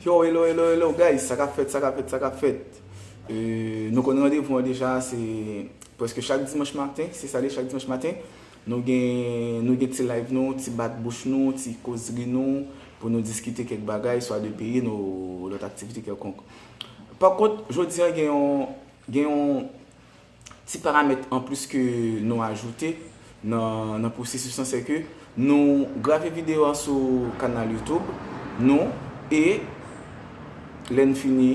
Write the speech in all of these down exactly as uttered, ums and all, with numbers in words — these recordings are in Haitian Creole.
Yo, hello, hello, hello, guys, sa k ap fèt, sa k ap fèt, sa k ap fèt? Euh, nou konn randevou an deja, se prèske chak dimanch maten, se sa l ye, chak dimanch maten, nou gen, nou gen ti live nou, ti bat bouch nou, ti kozri nou, pou nou diskite kèk bagay, swa de peyi nou, lòt aktivite kèlkonk. Pa kont, jodi an gen yon, gen yon ti paramèt anplis ke nou ajoute nan, nan pwosesis lan, se ke nou grave videyo a sou kanal YouTube nou, e lè n fini,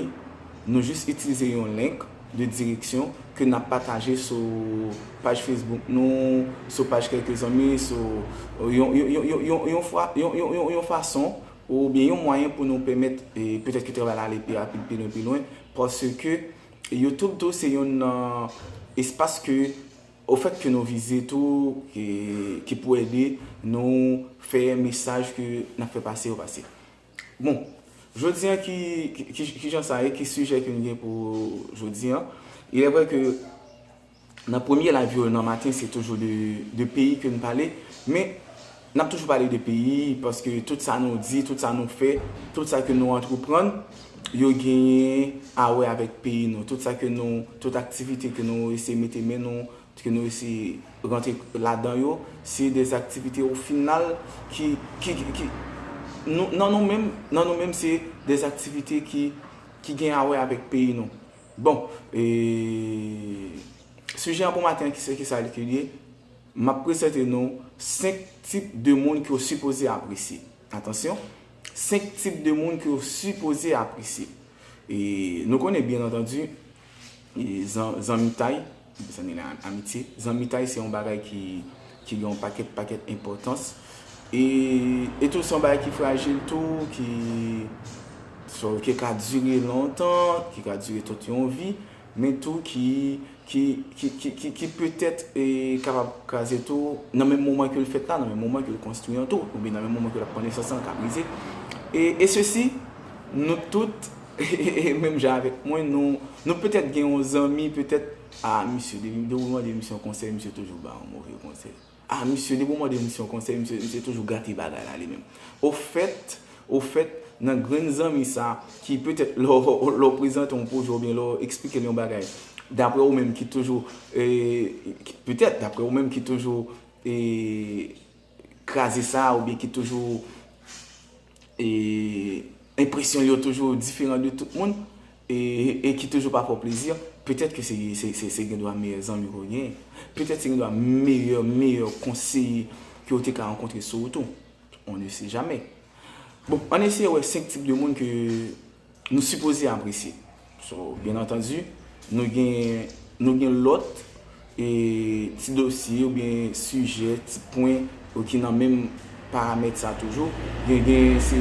nou jis itilize yon link de direksyon ke n ap pataje sou paj Facebook nou, sou paj kèlke zanmi, sou yon, yon, yon, yon, yon, yon fwa, yon, yon, yon, yon fason oubyen yon mwayen pou nou pèmèt, e, petèt ke travay la ale pi rapid, pi lwen, pi lwen, paske YouTube tou se youn nan espas ke, ofèt ke nou vize tou, ki, ki pou ede nou fè mesaj ke n ap fè pase yo pase. Bon, jodi an ki, ki, ki, ki jan sa ye, ki sijè ke n gen pou jodi an? Il est vrai que nan premye live yo nan maten, se toujou de, de peyi ke n pale, men n ap toujou pale de peyi, paske tout sa nou di, tout sa nou fè, tout sa ke nou antreprann, yo genyen a wè avèk peyi nou. Tout sa ke nou, tout aktivite ke nou eseye mete men nou, ke nou eseye rantre ladan yo, se de aktivite o final ki, ki, ki, ki nou, nan nou menm, nan nou menm, se de aktivite ki, ki gen a wè avèk peyi nou. Bon, e, sijè an pou maten an, ki se ki sa l ke l ye? M ap prezante nou senk tip de moun ke w sipoze apresye. Atansyon, senk tip de moun ke w sipoze apresye. E nou konnen, byen antandi, e zan-, zanmitay, sa n rele am-, amitye. Zanmitay se yon bagay ki, ki gen yon pakèt, pakèt enpòtans. E, e tou se yon bagay ki frajil tou, ki, so, ki ka dire lontan, ki ka dire tout yon vi, men tou ki, ki, ki, ki, ki, ki petèt, e, kapab kraze tou nan menm moman ke l fèt la, nan menm moman ke l konstwi an tou, oubyen nan menm moman ke l ap pran nesans lan, l ka brize. E, e sesi, nou tout, menm jan avèk mwen, nou, nou petèt gen yon zanmi, petèt, a, misye, depi, depi w mande misye yon konsèy, misye toujou ba yon move konsèy. A, misye, depi w mande misye yon konsèy, misye, misye toujou gate bagay la li menm. Ofèt, ofèt, nan grenn zanmi sa, ki petèt lè w, lè w prezante yon pwojè oubyen lè w eksplike l yon bagay, daprè ou menm ki toujou, e, ki, petèt, daprè ou menm ki toujou, e, kraze sa, oubyen ki toujou, e, enpresyon yo toujou diferan de tout moun, e, e ki toujou pa fè w plezi, petèt ke se, se, se, se gendwa meyè zanmi ke w genyen. Petèt se gendwa meyè, meyè konseye ke w te ka rankontre sou wout ou. On ne sait jamais. Bon, ann eseye wè senk tip de moun ke nou sipoze apresye. So, byen antandi, nou gen, nou gen lòt, e, ti dosye oubyen sijè, ti pwen, yo ki nan menm paramèt sa toujou. Gen, gen se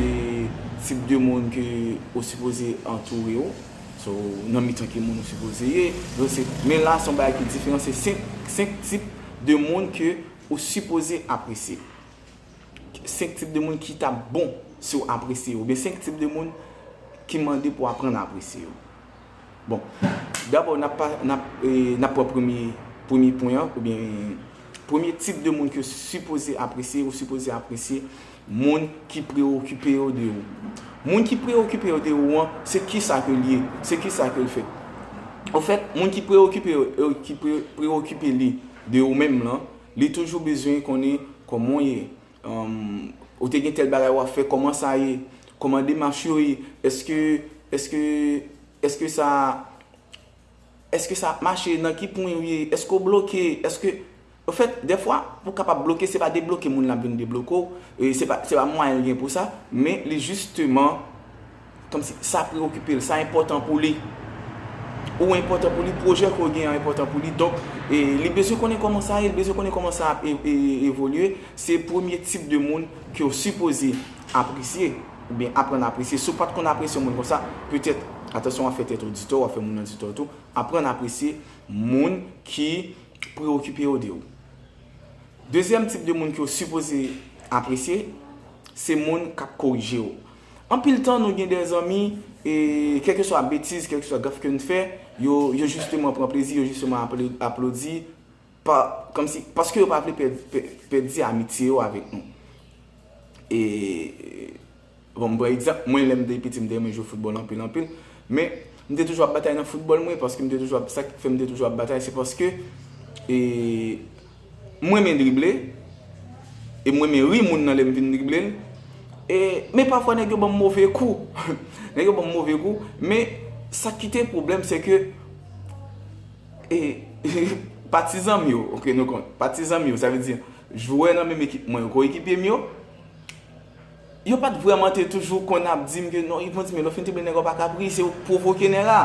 tip de moun ke ou sipoze antoure w. So, nan mitan ki moun ou sipoze ye. Donk, se, men la, se yon bagay ki diferan. Se senk, senk tip de moun ke ou sipoze apresye. Senk tip de moun ki ta bon si w apresye yo, oubyen senk tip de moun ki mande pou w aprann apresye yo. Bon, dabò, n ap pa, n ap, e, n ap pran premye, premye pwen an, oubyen premye tip de moun ke w sipoze apresye, ou sipoze apresye moun ki preokipe yo de ou. Moun ki preokipe yo de ou an, se kisa ke l ye, se kisa ke l fè. Ofèt, moun ki preokipe yo, yo, ki pre-, preokipe li de ou menm lan, li toujou bezwen konnen kòman w ye. Ou te gen tèl bagay w ap fè, kòman sa ye? Kòman demach yo ye? Èske, èske, èske sa, èske sa ap mache? Nan ki pwen ou ye? Èske w bloke? Èske, anfèt, dèfwa, pou w kapab bloke, se pa debloke moun l ap vin debloke w, e se pa, se pa mwayen l gen pou sa, men li jisteman kòmsi sa preokipe l, sa enpòtan pou li. Ou enpòtan pou li, pwojè ke w gen an enpòtan pou li. Donk, e, li bezwen konnen kòman sa ye, li bezwen konnen kòman sa ap e-, e-, evolye. Se premye tip de moun ke w sipoze apresye, oubyen aprann apresye. Si w pa t konn apresye yon moun konsa, petèt, atansyon, w ap fè tèt ou di tò, w ap fè moun nan di tò tou, aprann apresye moun ki preokipe yo de ou. Dezyèm tip de moun ke w sipoze apresye, se moun k ap korije w. Anpil tan, nou gen de zanmi, e, kèlkeswa betiz, kèlkeswa gaf ke n fè, yo, yo jisteman pran plezi, yo jisteman apl-, aplodi, pa, kòmsi, paske yo pa vle pè-, pè-, pèdi amitye yo avèk nou. E, Bon, m pran egzanp, mwen lè m te piti, m te renmen jwe foutbòl anpil, anpil. Men, m te toujou ap batay nan foutbòl mwen, paske m te toujou ap, sa k fè m te toujou ap batay, se paske e, m renmen drible, e m renmen ri moun nan lè m vin drible l. E, men pafwa nèg yo ban m move kou. Nèg yo ban m move kou, men sa ki te pwoblèm, se ke e, patizan m yo, ok, nou konn, patizan m yo, sa vle di, jwè nan menm ekip mwen yo, koyekipye m yo, yo pa t vrèman te toujou konn ap di m ke non, Yves Montigny, lè w fin drible nèg la, w pa ka ri, se w k pwovoke nèg la.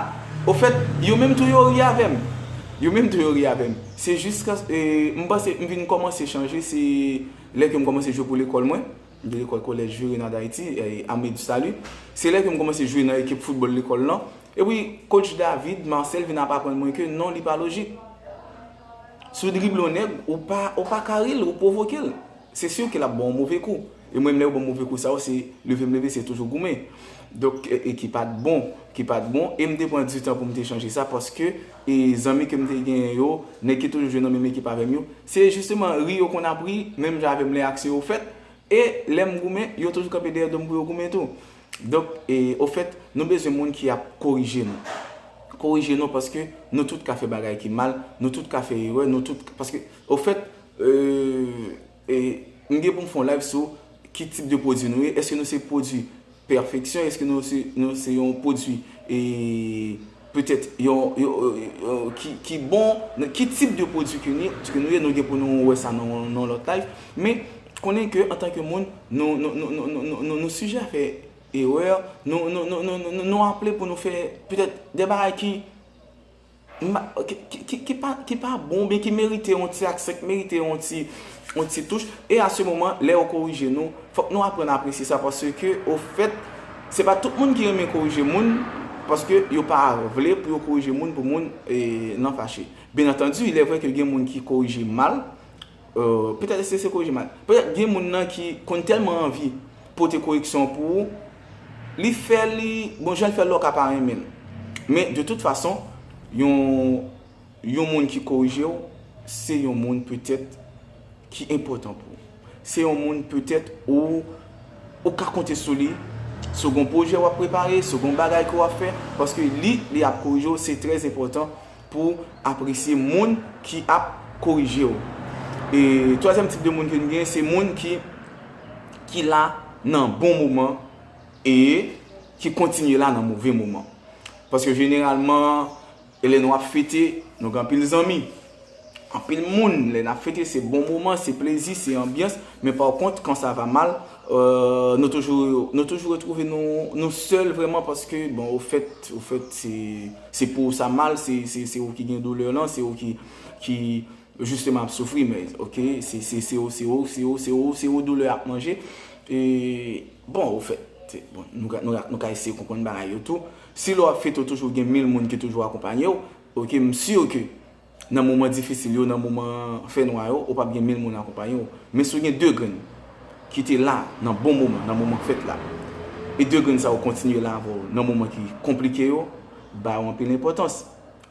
Ofèt, yo menm tou yo ri avè m. Yo menm tou yo ri avè m. Se jiska, e, m panse, m vin kòmanse chanje, se lè ke m kòmanse jwe pou lekòl mwen. M te lekòl kolèj Virena Dayiti, e, Armée du Salut. Se lè ke m kòmanse jwe nan ekip foutbòl lekòl lan. Epi, coach David Marcel vin ap aprann mwen ke non, li pa lojik. Si w drible yon nèg, ou pa, ou pa ka ri l, ou pwovoke l. Se si ke l ap ba w move kou. E mwen, lè yo ban m move kou sa yo, se leve m leve, se toujou goumen. Donk, e, e ki pa t bon, ki pa t bon. E m te pran ditan pou m te chanje sa, paske, e, zanmi ke m te genyen yo, nèg ki toujou jwe nan menm ekip avè m yo, se jisteman ri yo konn ap ri, menm jan avè m lè aksyon yo fèt. E lè m goumen, yo toujou kanpe dèyè do m pou yo goumen tou. Donk, e, ofèt, nou bezwen moun ki ap korije nou. Korije nou paske nou tout ka fè bagay ki mal, nou tout ka fè erè, nou tout, paske, ofèt, e, e, m gen pou m fè yon live sou ki tip de pwodui nou ye. Èske nou se pwodui pèfeksyon? Èske nou se, nou se yon pwodui, e, petèt yon, yon, yon, yon, ki, ki bon, ki tip de pwodui ke nou, ke nou ye, nou gen pou nou wè sa nan, nan lòt live. Men, konnen ke antanke moun, nou, nou, nou, nou, nou, nou, nou, nou sijè a fè erè, nou, nou, nou, nou, nou, nou, nou aple pou nou fè petèt de bagay ki, ma- ki, ki, ki, ki pa, ki pa bon, oubyen ki merite yon ti aksè, ki merite yon ti, yon ti touch. E a se moman, lè yo korije nou, fòk nou aprann apresye sa, paske, ofèt, se pa tout moun ki renmen korije moun, paske yo pa vle pou yo korije moun, pou moun, e, nan fache. Byen antandi, il est vrai ke gen moun ki korije mal, e, petèt se, se korije mal. Petèt gen moun nan ki konn tèlman anvi pote koreksyon pou ou, li fè li, bon, jan l fè l la, w ka pa renmen l. Men, de tout fason, yon, yon moun ki korije w, se yon moun petèt ki enpòtan pou ou. Se yon moun petèt ou, ou ka konte sou li, si w gen yon pwojè w ap prepare, si w gen yon bagay ke w ap fè, paske li, li ap korije w, se trè enpòtan pou apresye moun ki ap korije w. E twazyèm tip de moun ke n gen, se moun ki, ki la nan bon moman e ki kontinye la nan move moman. Paske jeneralman, e lè nou ap fete, nou gen anpil zanmi. Anpil moun, lè n ap fete, se bon moman, se plezi, se anbyans. Men pa kont, quand ça va mal, e, nou toujou, nou toujou retwouve nou, nou sèl vrèman paske, bon, ofèt, ofèt, se, se pou ou sa mal, se, se, se ou ki gen doulè lan, se ou ki, ki, jisteman ap soufri, men, ok, se, se, se ou, se ou, se ou, se ou, se ou doulè ap manje. E, bon, ofèt, se, bon, nou ka, nou ka, nou ka eseye konprann bagay yo tou. Si lè w ap fete, w toujou gen mil moun ki toujou akonpanye w, ok, m si ke nan moman difisil yo, nan moman fènwa yo, ou p ap gen mil moun akonpanye w. Men si w gen de grenn ki te la nan bon moman, nan moman fèt la, e de grenn sa yo kontinye la avè w nan moman ki konplike yo, ba yo anpil enpòtans.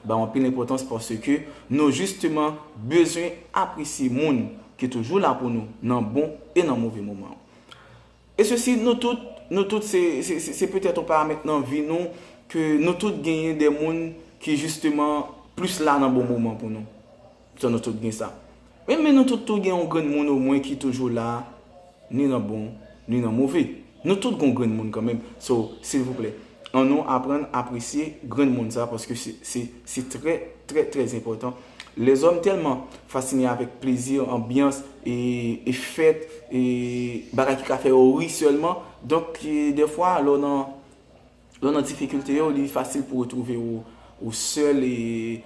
Ba yo anpil enpòtans paske nou jisteman bezwen apresye moun ki toujou la pou nou nan bon e nan move moman. E sesi, nou tout, nou tout se, se, se, se petèt yon paramèt nan vi nou ke nou tout genyen de moun ki jisteman plis la nan bon moman pou nou. Sa nou tout gen sa. Men, men nou tout tou gen yon grenn moun omwen ki toujou la, ni nan bon, ni nan move. Nou tout gon grenn moun kanmenm. So, silvouplè, ann nou aprann apresye grenn moun sa, paske se, se, se trè, trè, trè enpòtan. Lèzòm tèlman fasine avèk plezi, anbyans, e, e fèt, e bagay ki ka fè yo ri sèlman. Donk, e, dèfwa, lè w nan, lè w nan difikilte yo, li fasil pou w retwouve w, ou sèl, e,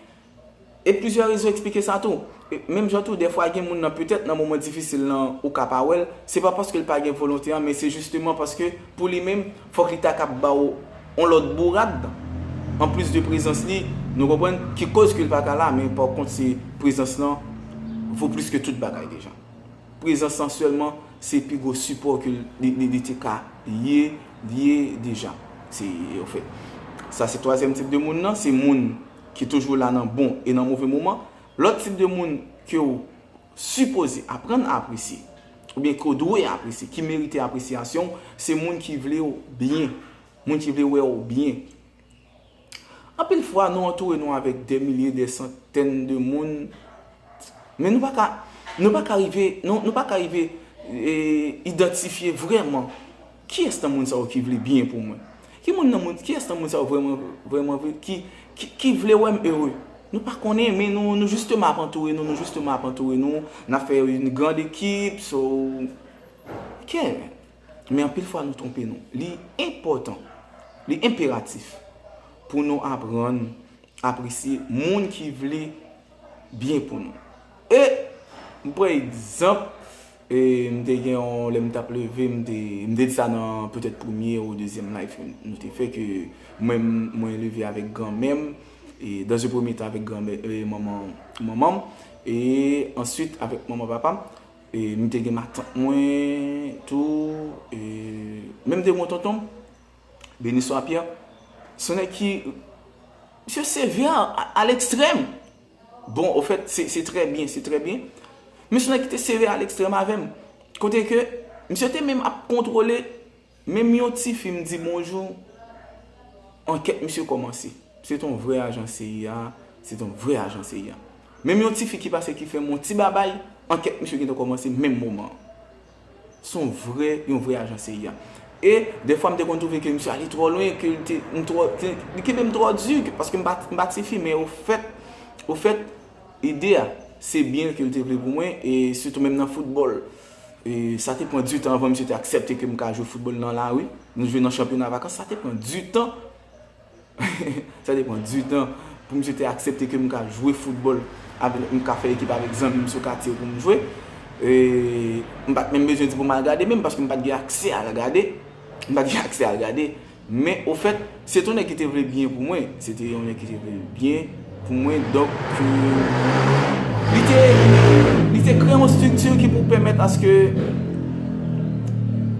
e plizyè rezon eksplike sa tou. E menm jan tou, dèfwa gen moun nan, petèt nan moman difisil lan, ou ka pa wè l, se pa paske l pa gen volonte an, men se jisteman paske pou li menm, fòk li ta kab ba w yon lòt bourad, anplis de prezans li, nou konprann, ki koz ke l pa ka la, men pa kont se prezans lan vo plis ke tout bagay deja. Prezans lan sèlman, se pi gwo sipò ke li, li, li te ka ye, li ye deja. Se, anfèt, sa se twazyèm tip de moun nan, se moun ki toujou la nan bon e nan move moman. Lòt tip de moun ke w sipoze aprann apresye, oubyen ke w dwe apresye, ki merite apresyasyon, se moun ki vle w byen, moun ki vle wè w byen. Anpil fwa, nou antoure nou avèk dè milye, dè santèn de moun, men nou pa ka, nou pa ka rive, nou, nou pa ka rive e, idantifye vrèman kiyès nan moun sa yo ki vle byen pou mwen. Ki moun nan moun, kiyès nan moun sa yo vrèman, vrèman vle, ki, ki, ki vle wè m ere. Nou pa konnen, men nou, nou jisteman ap antoure nou, nou jisteman ap antoure nou, n ap fè yon gran ekip, so, ok. Men anpil fwa nou twonpe nou. Li enpòtan, li enperatif pou nou aprann apresye moun ki vle byen pou nou. E, m pran egzanp, e, m te gen yon, lè m t ap leve, m te, m te di sa nan petèt premye ou dezyèm live nou te fè, ke mwen, mwen leve avèk granmè m, e, dans un premier temps avèk granmè, e, manman, manman m, e answit avèk manman papa m, e, m te gen matant mwen tou, e, menm te gen yon tonton m, Beniswa Pierre, se yon nèg ki, misye sevè a, a, a lekstrèm. Bon, ofèt, se, se trè byen, se trè byen. Men se yon nèg ki te sevè a lekstrèm avè m. Kote ke, misye te menm ap kontwole, menm yon tifi m di bonjou, ankèt misye kòmanse. Se t on vrè ajan C I A, se t on vrè ajan C I A. Menm yon tifi ki pase ki fè m yon ti babay, ankèt misye gentan kòmanse menm moman an. Se yon vrè, yon vrè ajan C I A. E, dèfwa, m te konn twouve ke misye ale twò lwen, ke l te, m twò, te, li kenbe m twò di, ke, paske m pa, m pa tifi, men ofèt, ofèt, ide a, se byen ke l te vle pou mwen, e sitou menm nan foutbòl. E sa te pran ditan anvan misye te aksepte ke m ka jwe foutbòl nan lari. Nou jwe nan chanpyona vakans, sa te pran ditan. Sa te pran ditan pou misye te aksepte ke m ka jwe foutbòl, avèk, m ka fè ekip avèk zanmi m sou katye pou m jwe. E m pa t menm bezwen di pou m al gade menm, paske m pa t gen aksè al gade. M pa t gen aksè al gade. Men, ofèt, se te yon nèg ki te vle byen pou mwen. Se te yon nèg ki te vle byen pou mwen. Donk, e, li te, li te kreye yon estrikti ki pou pèmèt aske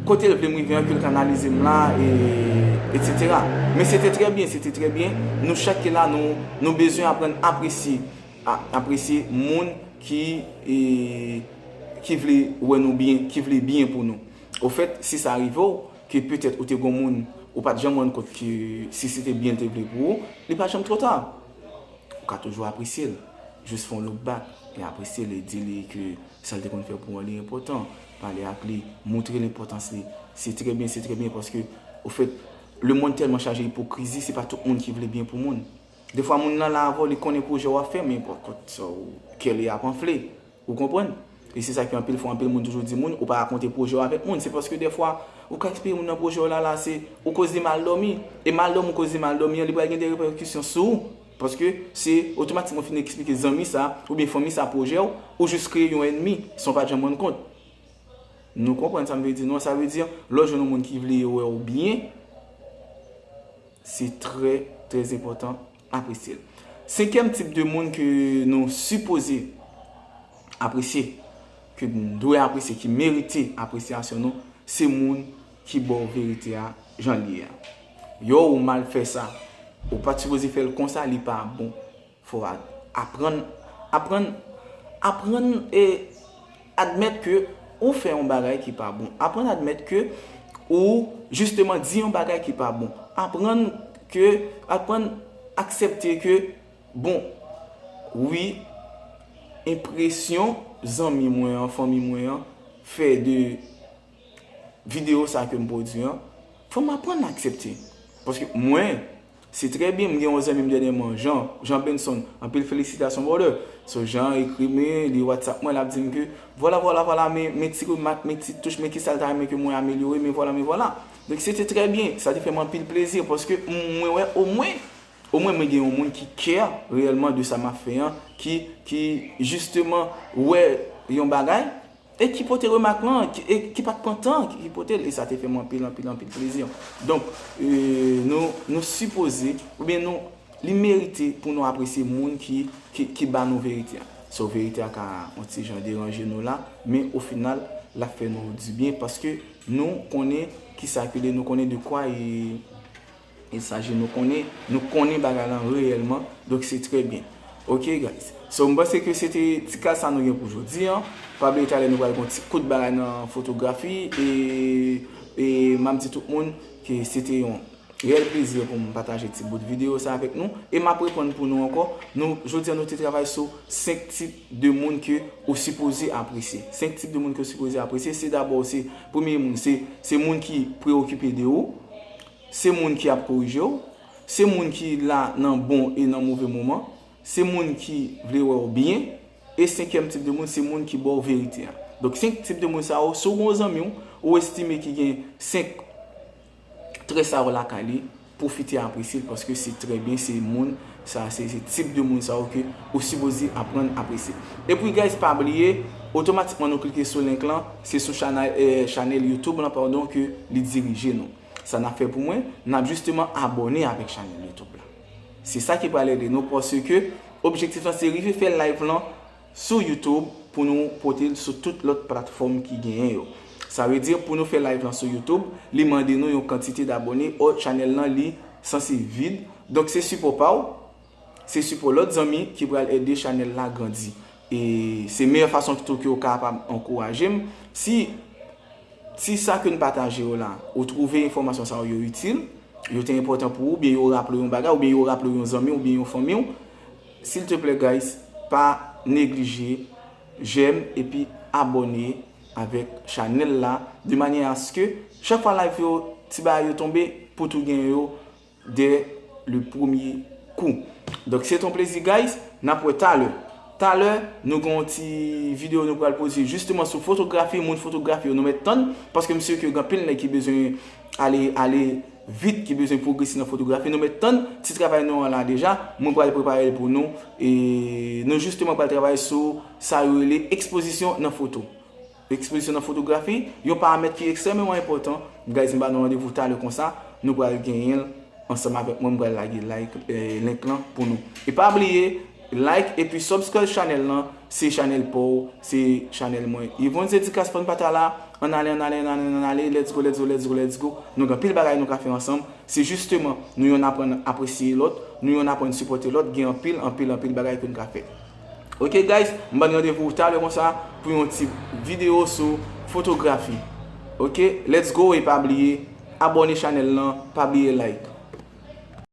kote l vle m rive an, ke l kanalize m la, e, etsetera. Men se te trè byen, se te trè byen. Nou chak ki la, nou, nou bezwen aprann apresye, a, apresye moun ki, e, ki vle wè nou byen, ki vle byen pou nou. Ofèt, si sa rive w, ke petèt ou te gon moun, ou pa t janm rann kont ke si se te byen l te vle pou ou, li pa janm twò ta. Ou ka toujou apresye l. Jis fè yon look back e apresye l e di li ke sa l te konn fè pou ou an li enpòtan. Pale ak li, montre l enpòtans li. Se trè byen, se trè byen paske, ofèt, lemonn tèlman chaje ipokrizi, se pa tout moun ki vle byen pou moun. Defwa moun nan la avè w, li konnen pwojè w ap fè, men pa kont sa w kè li ap anfle. Ou konprann? E se sa ki anpil fwa, anpil moun toujou di moun, ou pa rakonte pwojè w avèk moun. Se paske dèfwa, ou ka eksplike moun nan pwojè w la, la, se ou koz li mal dòmi. E mal dòmi ou koz li mal dòmi an, li pral gen de repèkisyon sou ou. Paske se otomatikman w fin eksplike zanmi sa, oubyen fanmi sa pwojè w, ou jis kreye yon ènmi, san w pa t janm rann kont. Nou konprann sa m vle di, non? Sa vle di, lè w jwenn yon moun ki vle wè w byen, se trè, trè enpòtan, apresye l. Senkyèm tip de moun ke nou sipoze apresye, ke n dwe apresye, ki merite apresyasyon nou, se moun ki ba w verite a jan l ye a. Yo, ou mal fè sa. Ou pa t sipoze fè l konsa, li pa bon. Fò w a-, aprann, aprann, aprann e admèt ke ou fè yon bagay ki pa bon. Aprann admèt ke ou jisteman di yon bagay ki pa bon. Aprann ke, aprann aksepte ke, bon, wi, enpresyon zanmi mwen an, fanmi mwen an, fè de videyo sa ke m pwodui an, fò m aprann aksepte. Paske mwen, se trè byen, m gen yon zanmi m dènyèman, Jean, Jean Benson, anpil felisitasyon, brother. So, Jean ekri mwen, li WhatsApp mwen, l ap di m ke, vwala, vwala, vwala, men, men ti remak, men ti touch, men kisa l ta renmen ke mwen amelyore, men vwala, men vwala. Donk, se te trè byen, sa te fè m anpil plezi, paske m-, mwen wè omwen, omwen mwen gen yon moun ki care reyèlman de sa m ap fè an, ki, ki, jisteman, wè yon bagay, e ki pote remak lan, ki, e ki pa t pran tan, ki, ki pote l, e sa te fè m anpil, anpil, anpil plezi. Donk, e, nou, nou sipoze, oubyen nou, li merite pou nou apresye moun ki, ki, ki ba nou verite a. So, verite a ka yon ti jan deranje nou la, men o final, l ap fè nou di byen, paske nou konnen kisa ke li, nou konnen de kwa e il s'agit, nou konnen, nou konnen bagay lan reyèlman, donk se trè byen. Ok guys, so m panse ke se te ti kal sa nou gen pou jodi an. Pa bliye talè nou pral gon ti kout bagay nan fotografi e, e m ap di tout moun ke se te yon reyèl plezi pou m pataje ti bout videyo sa avèk nou. E m ap reponn pou nou ankò. Nou, jodi an nou te travay sou senk tip de moun ke ou sipoze apresye. Senk tip de moun ke ou sipoze apresye, se dabò, se premye moun, se, se moun ki preokipe de ou, se moun ki ap korije w, se moun ki la nan bon e nan move moman, se moun ki vle wè w byen, e senkyèm tip de moun, se moun ki ba w verite a. Donk, senk tip de moun sa yo, si w gen yon zanmi w, ou estime ki gen senk trè sa yo lakay li, pwofite apresye l, paske se trè byen, se moun sa, se, se tip de moun sa yo ke ou sipoze aprann apresye. Epi, guys, pa bliye, otomatikman nou klike sou link lan, se sou chanèl, eh, chanèl YouTube lan, padon, ke li dirije nou. Sa n ap fè pou mwen, n ap jisteman abòne avèk chanèl YouTube la. Se sa ki pral ede nou, paske objektif lan se rive fè live lan sou YouTube pou nou pote l sou tout lòt platfòm ki genyen yo. Sa vle di, pou nou fè live lan sou YouTube, li mande nou yon kantite dabòne, o chanèl lan li sanse vid. Donk se sipò pa w, se sipò lòt zanmi ki pral ede chanèl la grandi. E se meyè fason tou ke w kapab ankouraje m. Si, si sa ke n pataje yo la, ou twouve enfòmasyon sa yo, yo itil, yo te enpòtan pou ou, oubyen yo raple w yon bagay, oubyen yo raple w yon zanmi, oubyen yon fanmi w, silteplè, guys, pa neglije jèm epi abòne avèk chanèl la, de manyè aske chak fwa live yo, ti bagay yo tonbe, pou tou gen yo dès le premier coup. Donk, se ton plezi, guys. N ap wè talè. Talè, nou gen yon ti videyo nou pral poze jisteman sou fotografi, moun fotografi yo, nou mèt tann, paske m si ke gen anpil nèg ki bezwen ale, ale vit, ki bezwen pwogrese nan fotografi. Nou mèt tann, ti travay nou an la deja, mwen pral prepare l pou nou. E nou jisteman pral travay sou sa yo rele ekspozisyon nan foto. Ekspozisyon nan fotografi, yon paramèt ki ekstrèmeman enpòtan. Guys, m ba nou randevou talè konsa, nou pral genyen l ansanm avèk mwen, m pral lage like, eh, link lan pou nou. E pa bliye, like epi subscribe chanèl lan, se chanèl pa w, se chanèl mwen. Yvonne Zedicas Fanpatala, ann ale, ann ale, ann ale, ann ale, let's go, let's go, let's go, let's go. Nou gen anpil bagay nou ka fè ansanm. Se jisteman, nou yonn aprann apresye lòt, nou yonn aprann sipòte lòt, gen anpil, anpil, anpil bagay ke n ka fè. Ok guys, m ban n randevou talè konsa pou yon ti videyo sou fotografi. Ok, let's go e pa bliye abòne chanèl lan, pa bliye like.